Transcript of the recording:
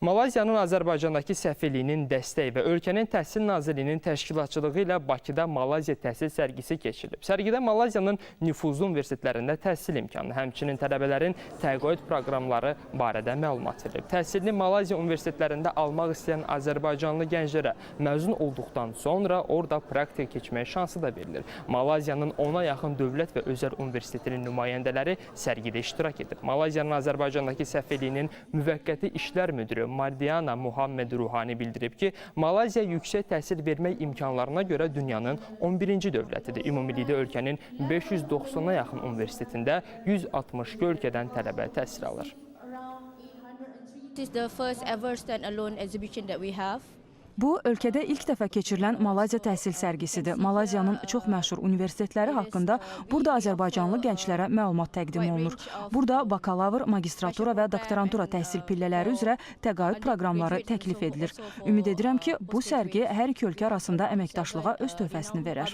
Malayziyanın Azərbaycandakı səfirliyinin dəstəyi və ölkənin Təhsil Nazirliyinin təşkilatçılığı ilə Bakıda Malayziya təhsil sərgisi keçirilib. Sərgidə Malayziyanın nüfuzlu universitetlərində təhsil imkanı, həmçinin tələbələrin təqaüd proqramları barədə məlumat verilib. Təhsilini Malayziya universitetlərində almaq istəyən azərbaycanlı gənclərə məzun olduqdan sonra orada praktika keçməyə şansı da verilir. Malayziyanın 10-a yaxın dövlət və özəl universitetinin nümayəndələri sərgidə iştirak edib. Malayziyanın Azərbaycandakı səfirliyinin müvəqqəti işlər müdiri Mardiana Muhammed Ruhani bildirib ki, Malayziya yüksək təhsil vermək imkanlarına görə dünyanın 11-ci dövlətidir. Ümumilikdə ölkənin 590-a yaxın universitetində 162 ölkədən tələbə təhsil alır. This is the first ever standalone exhibition that we have. Bu, ölkədə ilk dəfə keçirilən Malayziya təhsil sərgisidir. Malayziyanın çox məşhur universitetləri haqqında burada azərbaycanlı gənclərə məlumat təqdim olunur. Burada bakalavr, magistratura və doktorantura təhsil pillələri üzrə təqaüd proqramları təklif edilir. Ümid edirəm ki, bu sərgi hər iki ölkə arasında əməkdaşlığa öz töhfəsini verər.